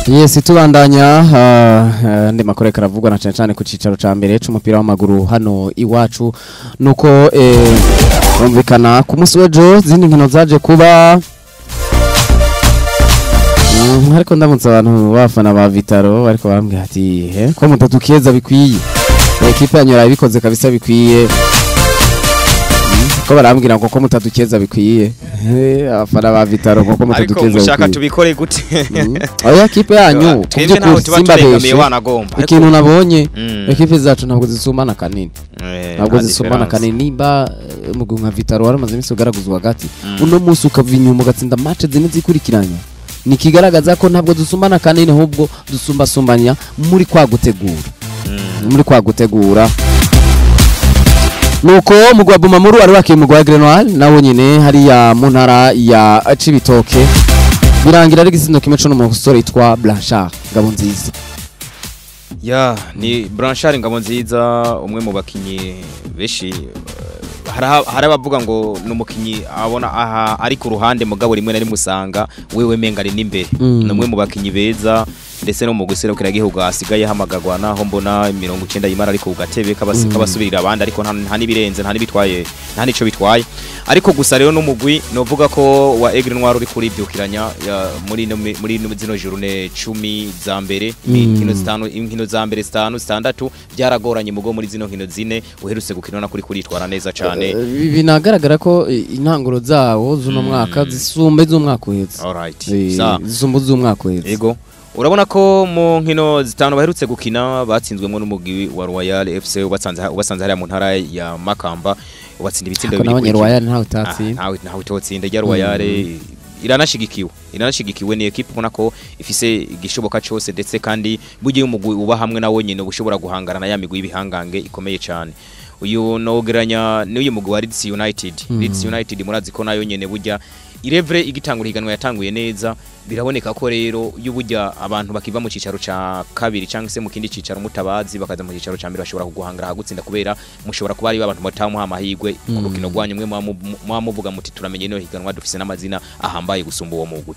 Yes, tubandanya andi makuru karavugwa na cyane cyane ku cicaro ca mbere c'umupira w'amaguru hano iwacu, nuko umvikana ku munsi w'ejo zindi nkino zaje kuba. Ariko ndamutse abantu bafana ba Vitaro ariko barambwira ati he ko mutatukeza bikwiye, ekipe yanyu yarabikoze kabisa bikwiye, ko barambwira ngo ko mutadukeza bikwiye, abafana ba Vitaro ngo ko mutadukeza bikwiye. Ariko mushaka tubikore gute? Oya, ekipe yanyu kubyukuri simba beshe, ikintu nabonye ekipe zacu ntabwo zisumbana kanini, ntabwo zisumbana kanini. Nimba umugwi nka Vitaro waramaze iminsi ugaraguzwa hagati, uno munsi ukava inyuma ugatsinda match zine zikurikiranya, nikigaragaza ko ntabwo dusumbana kanini, ahubwo dusumbasumbanya muri kwa gutegura, muri kwa gutegura. Nuko mugwa Bumamuru wari wakiye mugwa Grenoir nawo nyine hariya mu ntara ya Cibitoke, birangira ari igisindo kimwe cyo n'umusore yitwa Blanchard Ngabonziza. Ya, ni Blanchard Ngabonziza, umwe mu bakinyi beshi hari abavuga ngo numukinyi abona aha ari ku ruhande, mugabo rimwe nari musanga wewe menga ari n'imbere. Ni umwe mu bakinyi beza ndetse no mu guserukira igihugu asigaye hamagagwa, naho mbona 90 yimara ariko ugatebe kabasubirira abandi, ariko nta nibirenze, nta nibitwaye, nta nico bitwaye. Ariko gusa rero n'umugwi novuga ko wa Aigle Noir uri kuri byukiranya muri muri zino journée 10 za mbere, inkino zitanu, inkino za mbere zitanu zitandatu byaragoranye, mugo muri zino nkino zine uherutse gukina kuri kuritwara neza cyane. Binagaragara ko intanguro zawo z'uno mwaka zisumbe z'umwaka uhetse. Alright, zisumbe z'umwaka uhetse. Yego, urabona ko mu nkino zitanu baherutse gukina batsinzwemo n'umugwi wa Royal FC, ubatsanze hariya mu ntara ya Makamba, ubatsinda ibitsindo bibiri kuri Royal. Ntawe utatsinda, ntawe utotsinda rya Royal. Iranashigikiwe ni equipe ubona ko ifise igishoboka cyose, ndetse kandi bugiye umugwi uba hamwe nawo nyine ubushobora guhangana na ya migwi y'ibihangange ikomeye cyane. Uyu nogeranya n'uyu mugwi wa Leeds United. Leeds United murazi ko nayo nyene burya irevre igitangura higanwa yatanguye neza, biraboneka ko rero y'ubujya abantu bakiva mu cicaro ca kabiri cyangwa se mu kindi cicaro mutabazi bakaza mu cicaro ca mbere bashobora kuguhangara hagutsinda, kubera mushobora kuba ari abantu batamuha amahirwe ku rukino rwanyu mwe muvuga muti turamenye no higanwa dufise n'amazina ahambaye gusumba uwo mugwi.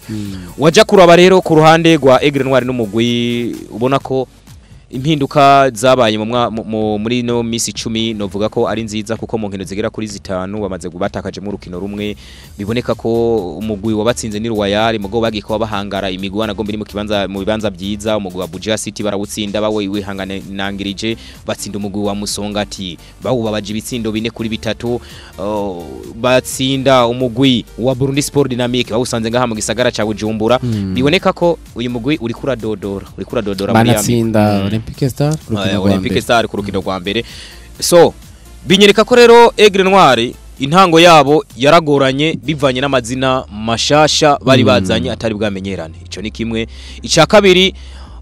Waja kuraba rero ku ruhande rwa Aigle Noir n'umugwi ubona ko impinduka zabaye muri no misi 10 novuga ko ari nziza, kuko mu nkino zigera kuri zitanu bamaze gubatakaje mu rukino rumwe, biboneka ko umugwi wabatsinze ni Royal mugo bagiko bahangara imigwana gombe mu kibanza mu bibanza byiza. Umugwi wa Buja City barawutsinda bawe wihangane nangirije, batsinda umugwi wa Musongati bawubabaje ibitsindo 4-3, batsinda umugwi wa Burundi Sport Dynamic bawusanze ngaha mu gisagara ca Bujumbura. Biboneka ko uyu mugwi uri kuradodora, uri kuradodora muri ya Olympique Star, Olympique Star ku rukino rwa mbere. So binyereka ko rero Aigle Noir intango yabo yaragoranye bivanye n'amazina mashasha bari bazanye atari bwamenyerane. Ico ni kimwe. Ica kabiri,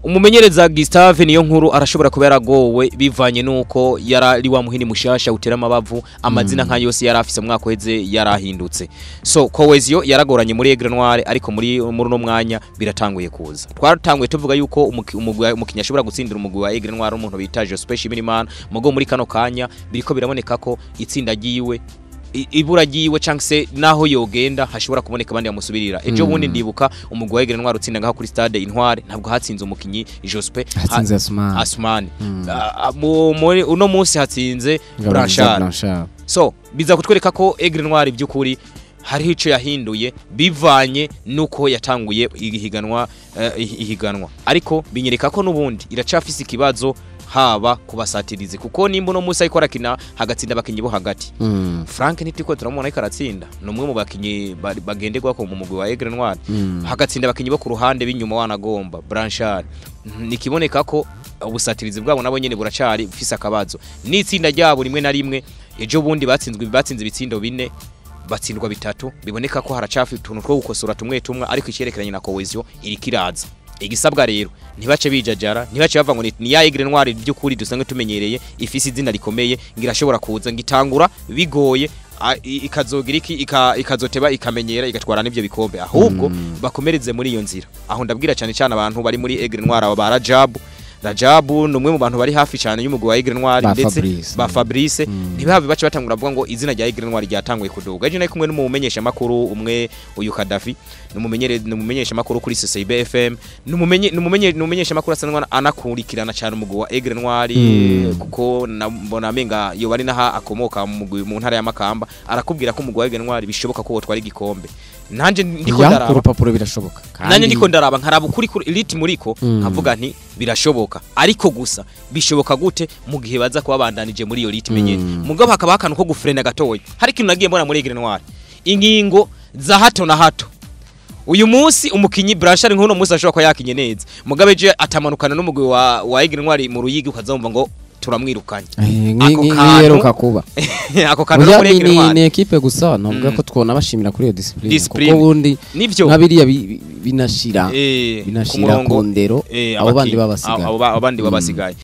umumenyereza Gustave niyo nkuru arashobora kuba yaragowe bivanye nuko yarari wa muhini mushasha utera amabavu, amazina nka yose yarafise mu mwaka uheze yarahindutse. So cohesion yaragoranye muri Aigle Noir, ariko muri no mwanya biratanguye kuza. Twaratanguye tuvuga yuko umukinya ashobora gutsindira umugwi wa Aigle Noir umuntu bita Joseph Shimirimana, mugo muri kano kanya biriko biraboneka ko itsinda giwe ibura giwe cyangwa naho yogenda hashobora kuboneka abandi bamusubirira. Ejo bundi ndibuka umugwi wa Aigle Noir utsinda ngaho kuri stade Intwari, ntabwo hatsinze umukinyi Jospe, hatsinze Asmani. Muri uno munsi hatsinze Blanchard. So biza kutwereka ko Aigle Noir byukuri hariho ico yahinduye bivanye nuko yatanguye ihiganwa ihiganwa, ariko binyereka ko nubundi iracafise ikibazo haba kubasatirize, kuko nimba no musa ariko arakina hagatsinda abakinyi bo hagati. Frank ntitiko turamubona ariko aratsinda, ni umwe mu bakinyi bagenderwa ko mu mugwi wa Aigle Noir. Hagatsinda abakinyi bo ku ruhande b'inyuma wanagomba Blanchard, nikiboneka ko ubusatirizi bwabo nabo nyene buracari bufise akabazo n'itsinda ryabo rimwe na rimwe. Ejo bundi batsinzwe batsinze ibitsindo 4 batsindwa 3, biboneka ko haracafi utuntu two gukosora tumwe tumwe, ariko icerekeranye na cohesion iri kiraza. Igisabwa rero ntibace bijajara, ntibace bava ngo ni ya Aigle Noir by'ukuri dusanzwe tumenyereye ifise izina rikomeye, ngirashobora kuza ngitangura bigoye ikazogira iki ikazoteba ikamenyera igatwara n'ivyo bikombe, ahubwo bakomereze muri iyo nzira. Aho ndabwira cyane cyane abantu bari muri Aigle Noir aba Rajab Rajabu ni umwe mu bantu bari hafi cyane y'umugwi wa Aigle Noir ndetse ba Fabrice ntibabe bace batangura avuga ngo izina rya Aigle Noir ryatanguye kuduga. Ejo nari kumwe n'umumenyesha makuru umwe, uyu Kadafi, n'umumenyesha makuru kuri CCB FM, n'umumenyesha makuru asanzwe anakurikirana cyane umugwi wa Aigle Noir, kuko mbona amenga yo bari naha akomoka mu ntara ya Makamba, arakubwira ko umugwi wa Aigle Noir bishoboka ko wotwara igikombe. Nanje ndiko ndaraba urupapuro birashoboka, nanje ndiko ndaraba nkaraba ukuri elite muriko nkavuga nti birashoboka, ariko gusa bishoboka gute mu gihe baza kubabandanije muri iyo rythme nyene. Mugabo hakaba akantu ko gufrena gatoya. Hari ikintu nagiye mbona muri Aigle Noir, ingingo za hato na hato. Uyu munsi umukinyi Blanchard nk'uno munsi ashobora kuba yakinye neza, mugabo ejo atamanukana n'umugwi wa Aigle Noir mu Ruyigi, ukazumva ngo turamwirukanye. Ako kuba ako kantu muri Aigle Noir ni equipe gusa nubwo ko twona bashimira kuri iyo discipline, kuko ubundi nabiriya binashira ku ndero abo bandi babasigaye, abo bandi babasigaye.